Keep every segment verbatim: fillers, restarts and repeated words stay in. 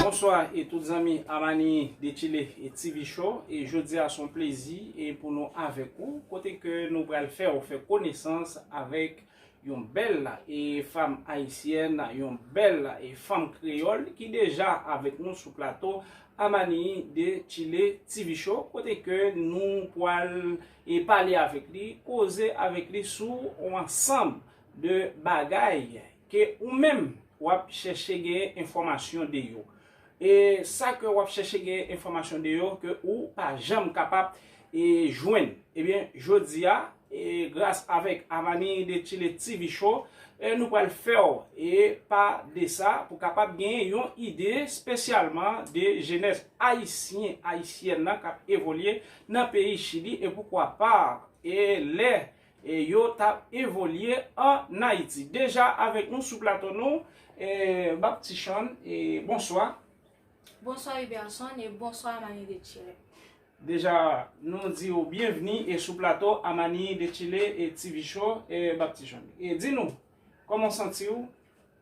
Bonswa e tout zanmi Amani de Chile e T V Show. E jodi a se yon plezi e pou nou avèk ou, kote ke nou pral fè ou fè konesans avèk yon bèl e fanm ayisyèn, yon bèl e fanm kreyòl ki deja avèk nou sou plato Amani de Chile T V Show, kote ke nou pral e pale avèk li, koze avèk li sou yon ansanm de bagay ke ou menm w ap chèche gen enfòmasyon de yo. E sa ke w ap chèche gen enfòmasyon de yo, ke ou pa janm kapab e jwenn. Ebyen, jodi a, e gras avèk Amani de Chile T V Show, e nou pral fè w e pa de sa pou kapab gen yon ide espesyalman de jenès ayisyen, ayisyèn nan k ap evolye nan peyi Chili e poukwa pa e lè e yo t ap evolye ann Ayiti. Deja avèk nou sou plato nou, e Baptichon, e bonswa. Bonswa Iberson e bonswa Amani de Chile. Deja, nou di w byenvni e sou plato Amani de Chile e T V Show e Baptichon. E di nou, kòman w santi w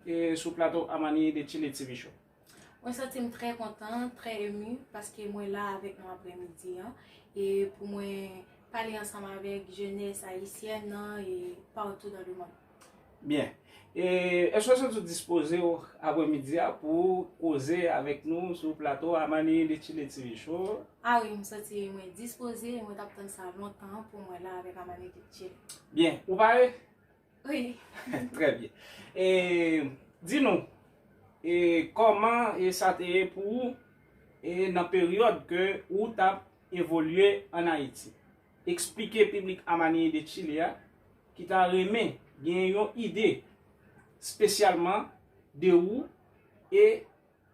e sou plato Amani de Chile T V Show? Mwen santi m trè kontan, trè emu, paske mwen la avèk nou aprèmidi an, e pou mwen pale ansanm avèk jenès ayisyèn nan e partou dans le monde. Byen. E èske w santi w dispoze w aprèmidi a pou koze avèk nou sou plato Amani de Chile T V Show? A wi, m santi mwen dispoze, mwen t ap tann sa lontan pou mwen la avèk Amani de Chile. Byen. Ou pare? Wi. Trè byen. E di nou, e kòman e sa te ye pou ou e nan peryòd ke ou t ap evolye ann Ayiti? Eksplike piblik Amani de Chile a ki ta renmen gen yon ide espesyalman de ou e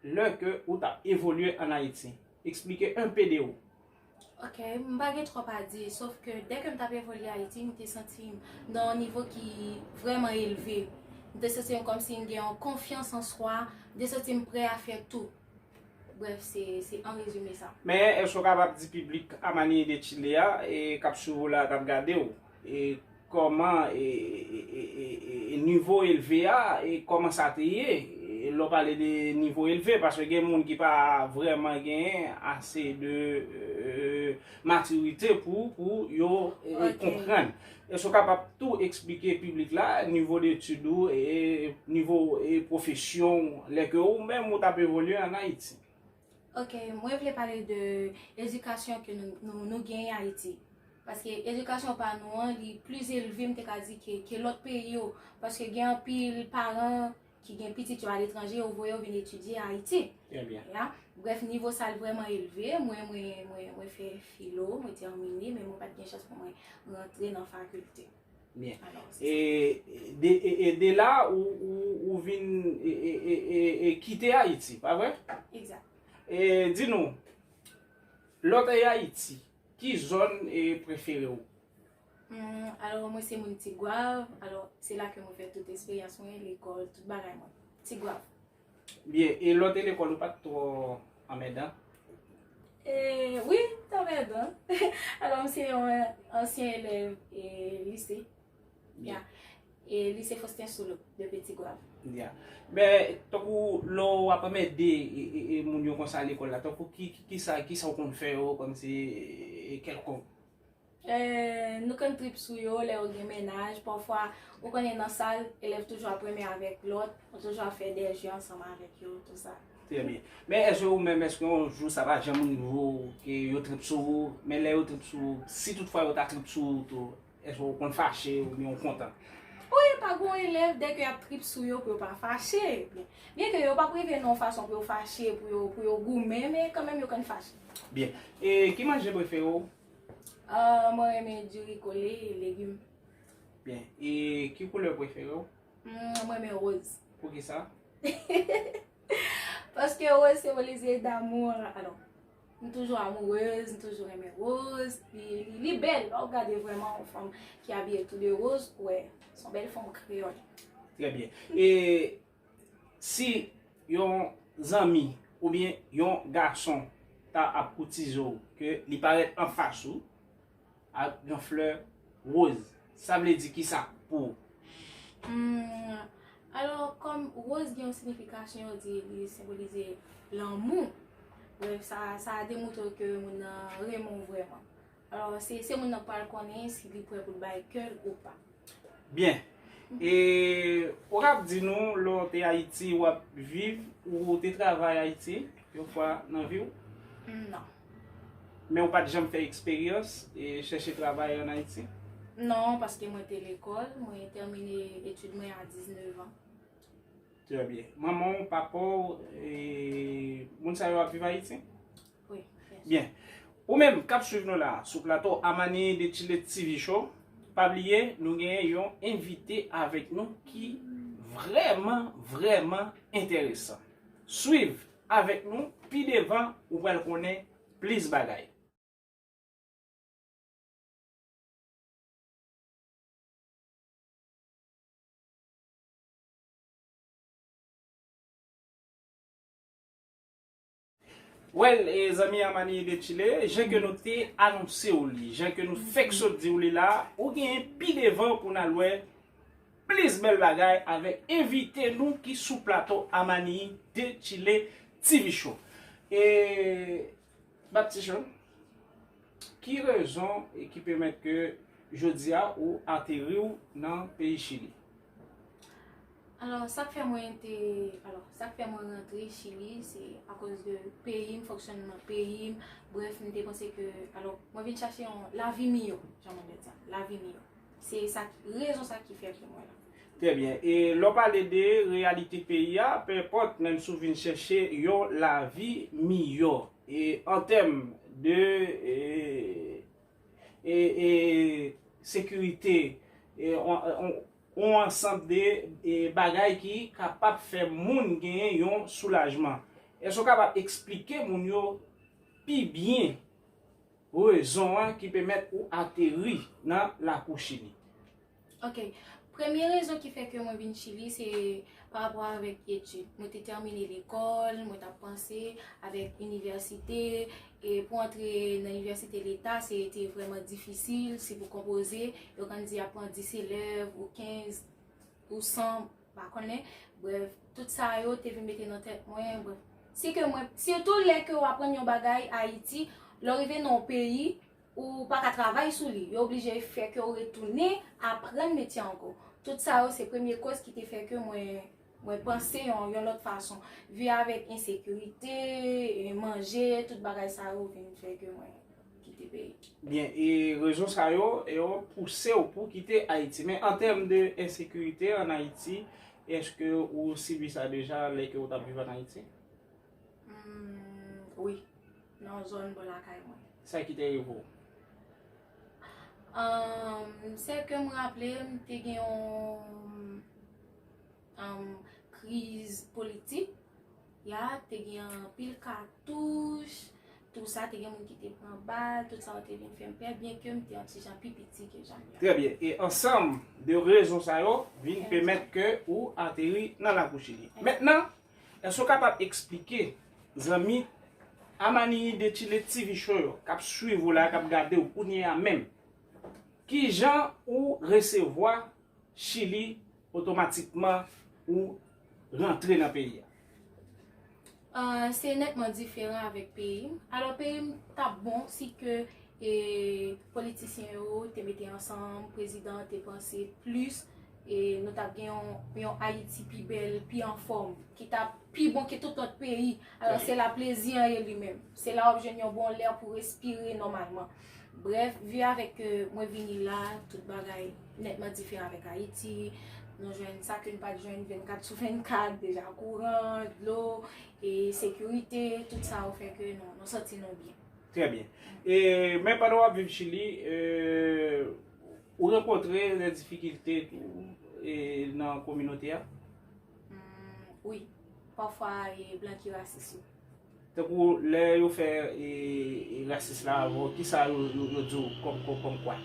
lè ke ou t ap evolye ann Ayiti. Eksplike enpe de ou. Ok, m pa gen twòp a di, sof ke dè ke m t ap evolye Ayiti, m te santi m nan yon nivo ki vrèman elve. M te santi m kòmsi m gen yon konfyans an swa, m te santi m prè a fè tou. Brèf, se, se an rezime sa. Men, èske w kapab di piblik Amani de Chile a, e k ap swiv ou la, k ap gade w, e kòman, e, e, e, e, e nivo elve a, e kòman sa te ye? E lè w pale de nivo elve, paske gen moun ki pa vrèman genyen ase de, e, matirite pou, pou yo, e, Ok. konprann. Èske w kapab tou eksplike piblik la nivo detid ou, e nivo, e pwofesyon w, lè ke ou menm ou t ap evolye ann Ayiti? Ok, mwen vle pale de edikasyon ke nou, nou, nou genyen Ayiti. Paske edikasyon pa nou an, li plis elve, m te ka di, ke, ke lòt peyi yo. Paske gen anpil paran ki gen pitit yo aletranje, yo voye yo vin etidye Ayiti. Trè byen. Ya. Brèf, nivo sa l vrèman elve. Mwen, mwen, mwen, mwen fè filo, mwen tèmine, men mwen pa t gen chans pou mwen rantre nan fakilte. Byen. Alò, se sa. E de, e, e de la, ou, ou, ou vin e, e, e, e, e kite Ayiti, pa vre? Egzak. E di nou, lè w te Ayiti, ki zòn e prefere w? Hmm, alò, mwen se moun Tigwav. Alò, se la ke mwen fè tout esperyans mwen, lekòl, tout bagay mwen. Tigwav. Byen, e lè w te lekòl ou pa t twò anmèdan? E, wi, m t anmèdan. Alò, m se yon ansyen elèv e lise. Byen. Ya. E lise Faustin Soulouque de Petit Goâve. Ya. Men, tankou lè w ap anmède e, e, e moun yo konsa lekòl la, tankou ki, ki, ki sa, ki sa w konn fè yo kòmsi e, e, kèlkonk? Eh, nou konn trip sou yo lè yo gen mennaj. Pafwa, ou konnen nan sal, elèv toujou ap renmen avèk lòt, ou toujou ap fè dè je ansanm avèk yo, tou sa. Trè byen. Men èske ou menm, èske yon jou sa pa janm rive w ke yo trip sou ou, men lè yo trip sou ou, si toutfwa yo ta trip sou ou tou, èske ou konn fache oubyen ou kontan? Wi, pa gon elèv, dèke y ap trip sou yo pou yo pa fache. Byen, byen ke yo p ap rive nan yon fason pou yo fache, pou yo, pou yo goumen, men kanmenm yo konn fache. Byen. E ki manje prefere w? Ah, mwen renmen diri kole e legim. Byen. E ki koulè prefere w? Mm, mwen renmen woz. Poukisa? Paske woz senbolize damou. Alò, m toujou amourez, m toujou renmen woz. Li, li, li bèl. Lè w gade vrèman yon fanm ki abiye tou de woz, ou wè, se yon bèl fanm kreyòl. Trè byen. E si yon zanmi oubyen yon gason ta ap koutize w, ke li parèt anfas ou ak yon flè woz, sa vle di kisa pou ou? Hmm, alò, kòm woz gen yon siyifikasyon, yo di li senbolize lanmou. Brèf, sa, sa demontre ke moun nan renmen w vrèman. Alò, se, se moun nan k pral konnen si li prè pou l bay kè l ou pa. Byen. E, ou kab di nou, lè w te Ayiti, w ap viv, ou te travay Ayiti, yon fwa nan vi w? Non. Men ou pa t janm fè eksperyans e chèche travay ann Ayiti? Non, paske mwen te lekòl, mwen tèmine etid mwen a diznèf an. Trè byen. Manman w, papa w, e, moun sa yo ap viv Ayiti? Wi, byen si. Byen. Ou menm k ap swiv nou la sou plato Amani de Chile T V Show, pa bliye, nou genyen yon envite avèk nou ki vrèman, vrèman enteresan. Swiv avèk nou, pi devan, ou pral konnen plis bagay. Well, e, zanmi Amani de Chile, jan ke nou te anonse w li, jan ke nou fèk sot di w li la, ou genyen pi devan pou n al wè plis bèl bagay avèk envite nou ki sou plato Amani de Chile T V Show. E, Baptiste, ki rezon ki pèmèt ke jodi a ou ateri w nan peyi Chili? Alò, sa k fè mwen te, alò, sa k fè mwen rantre Chili, se akoz de peyi m, fonksyònman peyi m. Brèf, m te panse ke, alò, mwen vin chache yon lavi miyò, jan mwen di a, lavi miyò. Se sa, rezon sa ki fè ke mwen la. Trè byen. E lè w pale de reyalite peyi a, penenpòt, menm si w vin chèche yon lavi miyò, e an tèm de, e, e, e sekirite, e, on, on, on ansanm de, e, bagay ki kapab fè moun genyen yon soulajman. Èske w kapab eksplike moun yo pi byen rezon an ki pèmèt ou ateri nan lakou Chili? Ok. Premye rezon ki fè ke mwen vin Chili, se pa rapò avèk etid. Mwen te tèmine lekòl, mwen t ap panse avèk inivèsite, e pou antre nan inivèsite leta, se te vrèman difisil, si pou konpoze, yo konn di y ap pran dis elèv ou kenz ou san, pa konnen. Brèf, tout sa yo te vin mete nan tèt mwen, brèf. Si ke mwen, sitou lè ke w aprann yon bagay Ayiti, lè w rive nan yon peyi, ou pa ka travay sou li. Yo oblije fè ke w retounen aprann metye ankò. Tout sa yo, se premye kòz ki te fè ke mwen, mwen panse yon, yon lòt fason. Vi avèk ensekirite, e manje, tout bagay sa yo vin fè ke mwen kite peyi. Byen, e rezon sa yo, e yo pouse w pou kite Ayiti. Men an tèm de ensekirite ann Ayiti, èske ou sibi sa deja lè ke w t ap viv ann Ayiti? Hmm, wi, nan zòn bò lakay mwen. Sa ki te rive w? Ahn, sèl ke m raple, m te gen yon, ahn, kriz politik. Ya, te gen anpil katouch, tou sa, te gen moun ki te pran bal, tout sa yo te vin fè m pè, byen ke m te yon ti jan pi piti ke jan m ye a. Trè byen. E ansanm de rezon sa yo vin pèmèt ke ou ateri nan lakou Chili. Mentnan, èske w kapab eksplike zanmi Amani de Chile T V Show yo k ap swiv ou la, k ap gade w kounye a menm, kijan ou resevwa Chili otomatikman ou rantre nan peyi a? Ah, se nètman diferan avèk peyi m. Alò, peyi m t ap bon si ke, e, politisyen yo te mete ansanm, prezidan te panse plis, e nou t ap gen yon, yon Ayiti pi bèl, pi anfòm, ki t ap pi bon ke tout lòt peyi. Alò, se la plezi an ye li menm. Se la w ap jwenn yon bon lè pou respire nòmalman. Brèf, vi avèk ke mwen vini la, tout bagay nètman diferan avèk Ayiti. Nou jwenn sa ke n pa t jwenn vennkat sou vennkat, deja kouran, dlo, e sekirite, tout sa yo fè ke nou, nou santi nou byen. Trè byen. E, men pandan w ap viv Chili, e, ou rankontre de difikilte tou, e, nan kominote a? Hmm, wi. Pafwa, e, blan ki rasis yo. Tankou lè yo fè, e, e, rasis la avè w, kisa yo, yo, yo di w kòm, kòm, kòm kwa?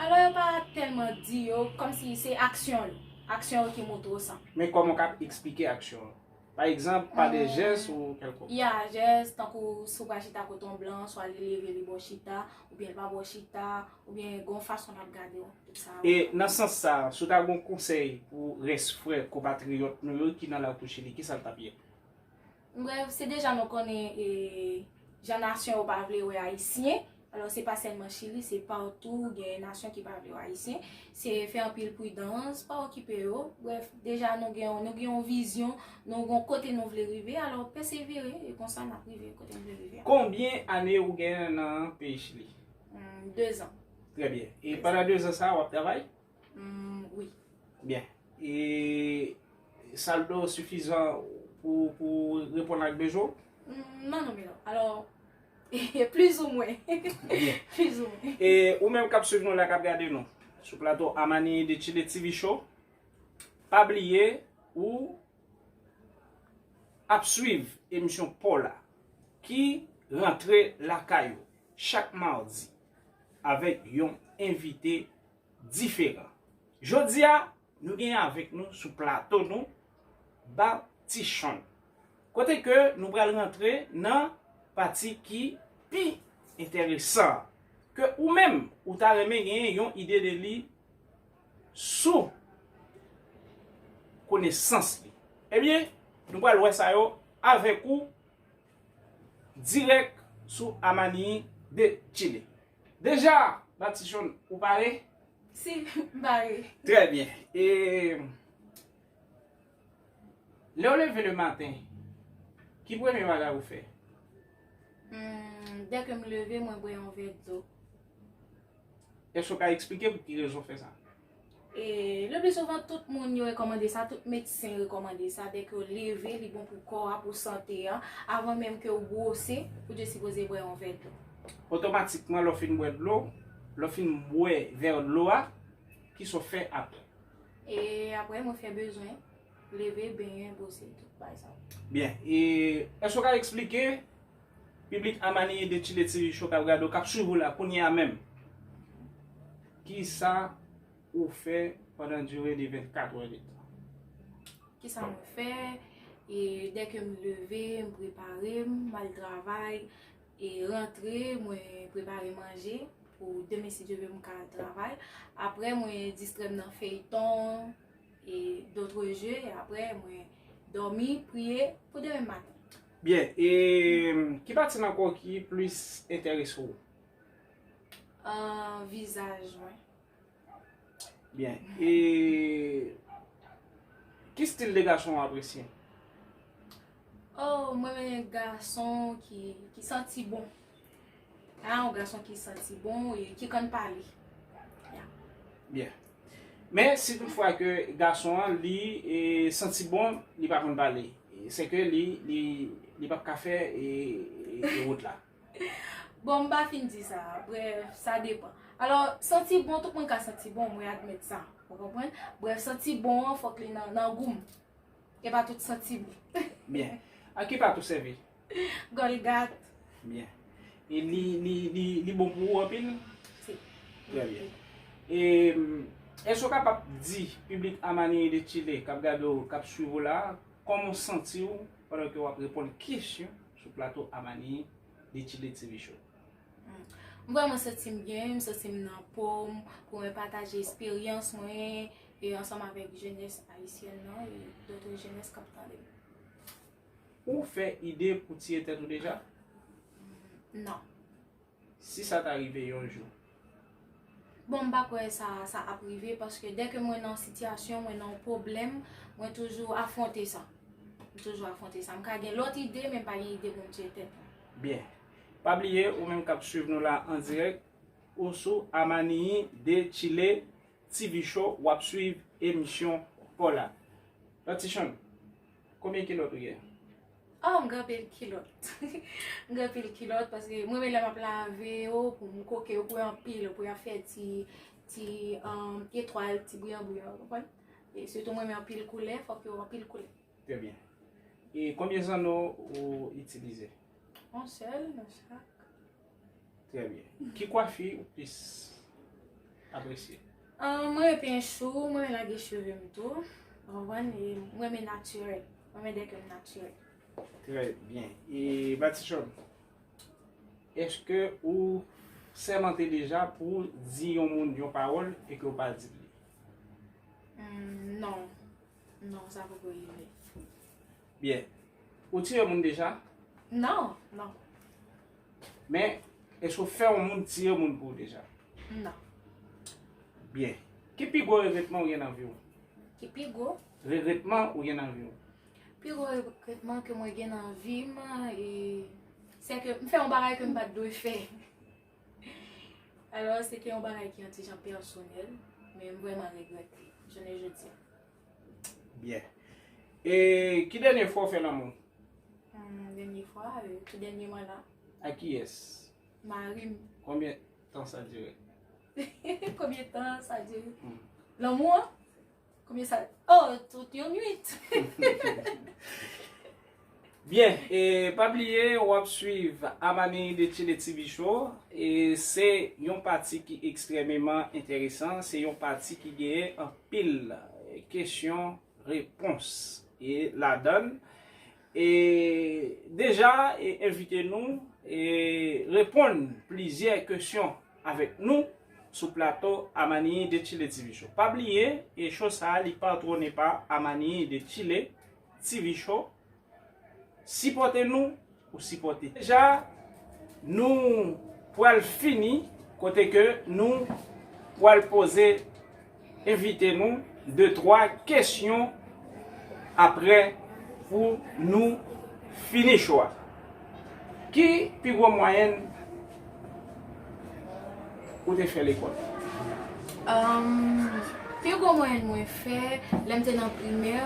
Alò, yo pa tèlman di yo, kòmsi se aksyon yo. Aksyon yo ki montre w sa. Men kòman w ka eksplike aksyon yo? Pa egzanp, pa de jès ou kèlkonk. Ya, jès, tankou si w pral chita kote yon blan, swa li leve li ba w chita, oubyen li pa ba w chita, oubyen gen yon fason l ap gade w, tout sa. E nan sans sa, si w ta gen yon konsèy pou rès frè konpatriyòt nou yo ki nan lakou Chili, kisa l t ap ye? Brèf, se deja nou konnen e, jan nasyon yo pa vle wè Ayisyen. Alò, se pa sèlman Chili, se patou gen nasyon ki pa vle wè Ayisyen. Se fè anpil pridans, pa okipe yo. Brèf, deja nou gen, nou gen yon vizyon, nou gen yon kote nou vle rive, alò pèsevere, e konsa n ap rive kote n vle rive a. Konbyen ane ou gen nan peyi Chili? Hmm, dezan. Trè byen. E pandan dezan sa a, w ap travay? Hmm, wi. Byen. E saldo sifizan pou, pou reponn ak bezwen w? Hmm, non, non, men non. Alò, plizoumwen. Byen. Plizoumwen. E ou menm k ap swiv nou la, k ap gade nou sou plato Amani de Chile T V Show, pa bliye ou ap swiv emisyon pa w la ki rantre lakay ou chak madi avèk yon envite diferan. Jodi a, nou gen avèk nou sou plato nou Batichon. Kote ke nou pral rantre nan pati ki pi enteresan, ke ou menm ou ta renmen genyen yon ide de li sou konesans li. Ebyen, nou pral wè sa yo avèk ou dirèk sou Amani de Chile. Deja, Batichon, ou pare? Si, m pare. Trè byen. E lè w leve le maten, ki premye bagay ou fè? Hmm, dèke m leve, mwen bwè yon vè dlo. Èske w ka eksplike pou ki rezon w fè sa? E le pli souvan, tout moun yo rekòmande sa, tout medsen rekòmande sa, dèke w leve, li bon pou kò a, pou sante a, avan menm ke w bwose, ou te sipoze bwè yon vè dlo. Otomatikman, lè w fin bwè dlo, lè w fin bwè vè dlo a, kisa w fè apre? E apre, mwen fè bezwen, leve, benyen, bwose, tout bagay sa yo. Byen, e èske w ka eksplike piblik Amani de Chile T V Show k ap gade w, k ap swiv ou la kounye a menm, kisa ou fè pandan dire de vennkat è de tan? Kisa mwen fè? E dèke m leve, m prepare m, m al travay, e rantre, mwen prepare manje pou demen, si Dye vle, m ka al travay. Apre, mwen distrè m nan feyton, e d'autres jeux, e apre, mwen dòmi, priye pou demen maten. Byen, e ki pati nan kò w ki plis enterese w? Ah, vizaj mwen. Byen. E ki stil de gason w apresye? Oh, mwen renmen gason ki, ki santi bon. Ah, yon gason ki santi bon e ki konn pale. Ya. Byen. Men si toutfwa ke gason an li e, santi bon, li pa konn pale, se ke li, li, li p ap ka fè e, e, e wout la. Bon, m pa fin di sa. Brèf, sa depan. Alò, santi bon, tout moun ka santi bon, mwen admèt sa. Ou konprann? Brèf, santi bon an, fòk li nan, nan gou m. E pa tout santi bon. Byen. A ki pat ou sèvi? Gòlgat. Byen. E li, li, li, li bon pou ou anpil? Si. Trè byen. E, èske w kapab di piblik Amani de Chile k ap gade w, k ap swiv ou la, kòman w santi w pandan ke w ap reponn kesyon sou plato Amani de Chile T V Show? M vrèman santi m byen, m santi m nan po m, pou mwen pataje esperyans mwen e ansanm avèk jenès ayisyèn nan e dòt jenès k ap tande m. Ou fè ide pou tiye tèt ou deja? Non. Si sa ta rive yon jou? Bon, m pa kwè sa, sa ap rive, paske dèke mwen nan yon sitiyasyon, mwen nan yon pwoblèm, mwen toujou afwonte sa. M toujou afwonte sa. M ka gen lòt ide, men m pa gen ide pou m tiye tèt mwen. Byen. Pa bliye, ou menm k ap swiv nou la an dirèk, ou sou Amani de Chile T V Show, w ap swiv emisyon pa w la. Latichonn, konbyen kilòt ou gen? Oh, m gen anpil kilòt. M gen anpil kilòt, paske mwen menm lè m ap lave yo, pou m koke yo, pou yo anpil, pou yo fè ti, ti, um, etwal, ti briyan briyan, ou konprann? E sitou mwen renmen anpil koulè, fòk yo anpil koulè. Trè byen. E konbyen zanno ou itilize? Yon sèl nan chak. Trè byen. Ki kwafi ou plis apresye? Ah, mwen renmen penyen chou, mwen renmen lage cheve m tou. Ou konprann? E mwen renmen natirèl. Mwen mèt dè kè m natirèl. Trè byen. E Batichòn, èske ou sèmante deja pou w di yon moun yon pawòl e ke w pa di l li? Hmm, non. Non, sa poko rive. Byen. Ou tiye moun deja? Non, non. Men, èske w fè yon moun tiye moun pou ou deja? Non. Byen. Ki pi gwo regretman ou gen nan vi w? Ki pi gwo? Regretman ou gen nan vi w? Pi gwo regretman ke mwen gen nan vi m, e, se ke m fè yon bagay ke m pa t dwe fè. Alò, se te yon bagay ki yon ti jan pèsonèl, men m vrèman regrète, jounen jodi a. Byen. E ki dènye fwa w fè lanmou? Hmm, dènye fwa, euh, tou dènyèman la. A kiyès? Mari m. Konbyen tan sa dire? Konbyen tan sa dire? Hmm. Lanmou an? Konbyen sa? Oh, tout yon nwit. Byen, e pa bliye, w ap swiv Amani de Chile T V Show. E se yon pati ki ekstrèmeman enteresan, se yon pati ki genyen anpil, e, kesyon, repons, e, ladan l. E deja, e, envite nou, e, reponn plizyè kesyon avèk nou sou plato Amani de Chile T V Show. Pa bliye, e show sa a, li patwone pa Amani de Chile T V Show. Sipòte nou, ou sipòte. Deja, nou pral fini, kote ke nou pral poze envite nou de twa kesyon apre pou nou fini show a. Ki pi gwo mwayèn ou te fè lekòl? Um, pi gwo mwayèn mwen fè, lè m te nan primè,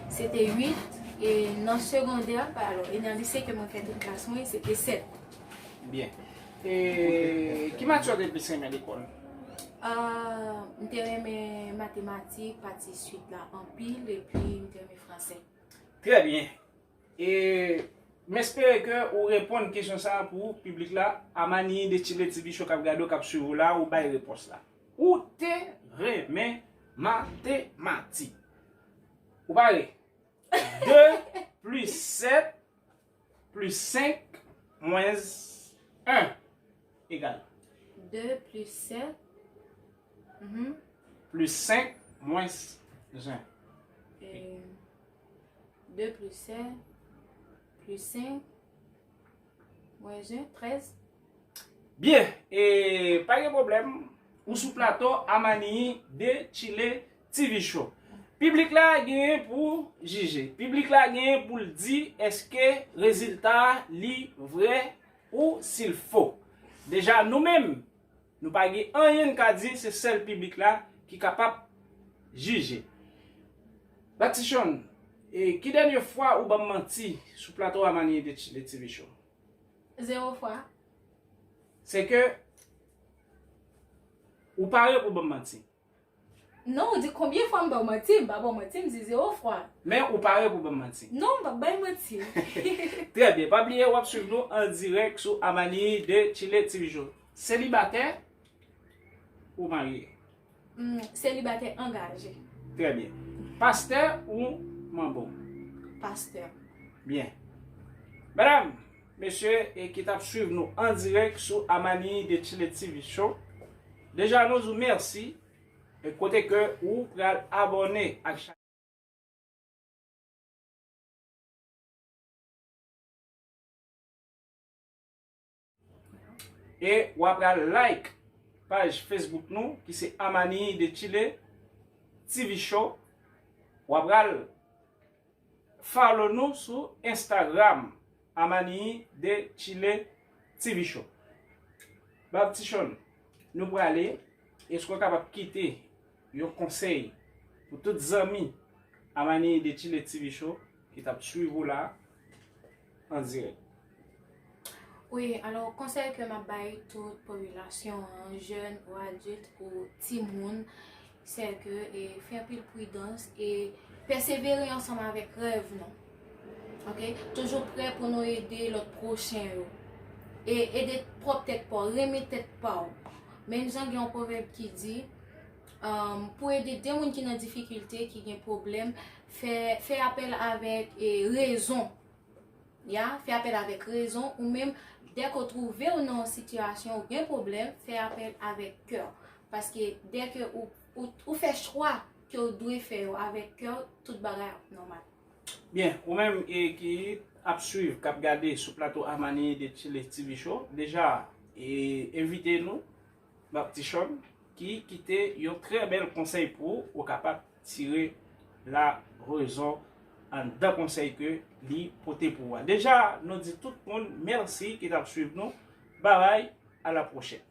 se te uit, e nan segondè, alò, e nan lise ke mwen fè tout klas mwen, se te sèt. Byen. E ki matyè w te plis renmen lekòl? Ah, m te renmen matematik, pati swit la anpil, epi m te renmen fransè. Trè byen. E m espere ke ou reponn kesyon sa a pou piblik la, Amani de Chile T V Show k ap gade w, k ap swiv ou la, ou bay repons la. Ou te renmen matematik. Ou pare? De plis sèt plis senk mwens en egal? De plis sèt, mhm, Plis senk mwens en. E de plis sèt plis senk mwens en, trèz. Byen, e pa gen pwoblèm, ou sou plato Amani de Chile T V Show. Piblik la genyen pou jije. Piblik la genyen pou l di èske rezilta a li vrè ou si l fo. Deja, nou menm, nou pa gen anyen n ka di, se sèl piblik la ki kapab jije. Batichòn, e ki dènye fwa ou ban m manti sou plato Amani de Chile T V Show? Zewo fwa. Se ke ou pare pou ban m manti. Non, ou di konbyen fwa m ba w manti, m pa ba w manti, m di zewo fwa. Men ou pare pou ban m manti. Non, m p ap bay manti. Trè byen, pa bliye w ap swiv nou an dirèk sou Amani de Chile T V Show. Selibatè ou marye? Mm, selibatè angaje. Trè byen. Pastè ou manbo? Pastè. Byen. Medam, mesye, e ki t ap swiv nou an dirèk sou Amani de Chile T V Show, deja nou di w mèsi, e kote ke ou pral abòne ak chanèl e w a pral like paj Facebook nou ki se Amani de Chile T V Show. W a pral follow nou sou Instagram, Amani de Chile T V Show. Batichòn, nou prale, èske w kapab kite yon konsèy pou tout zanmi Amani de Chile T V Show ki t ap swiv ou la an dirèk? Wi, alò, konsèy ke m ap bay tout popilasyon an, jèn ou adilt ou timoun, se ke, e, fè anpil pridans e pèsevere ansanm avèk rèv nou. Oke? Toujou prè pou nou ede lòt pwochen yo. E ede pwòp tèt pa w, renmen tèt pa w. Menm jan gen yon pwovèb ki di, Um, pou ede de moun ki nan difikilte, ki gen pwoblèm, fè, fè apèl avèk e, rezon. Ya, fè apèl avèk rezon, ou menm, dèke w twouve w nan yon sitiyasyon ou gen pwoblèm, fè apèl avèk kè w. Paske dèke ou, ou, ou fè chwa ke w dwe fè yo avèk kè w, tout bagay ap nòmal. Byen, ou menm e ki ap swiv, k ap gade sou plato Amani de Chile T V Show, deja e, envite nou, Baptichon, ki kite yon trè bèl konsèy pou ou, ou kapab tire la rezon anndan konsèy ke li pote pou ou a. Deja, nou di tout moun mèsi ki t ap swiv nou. Babay, a la pwochèn.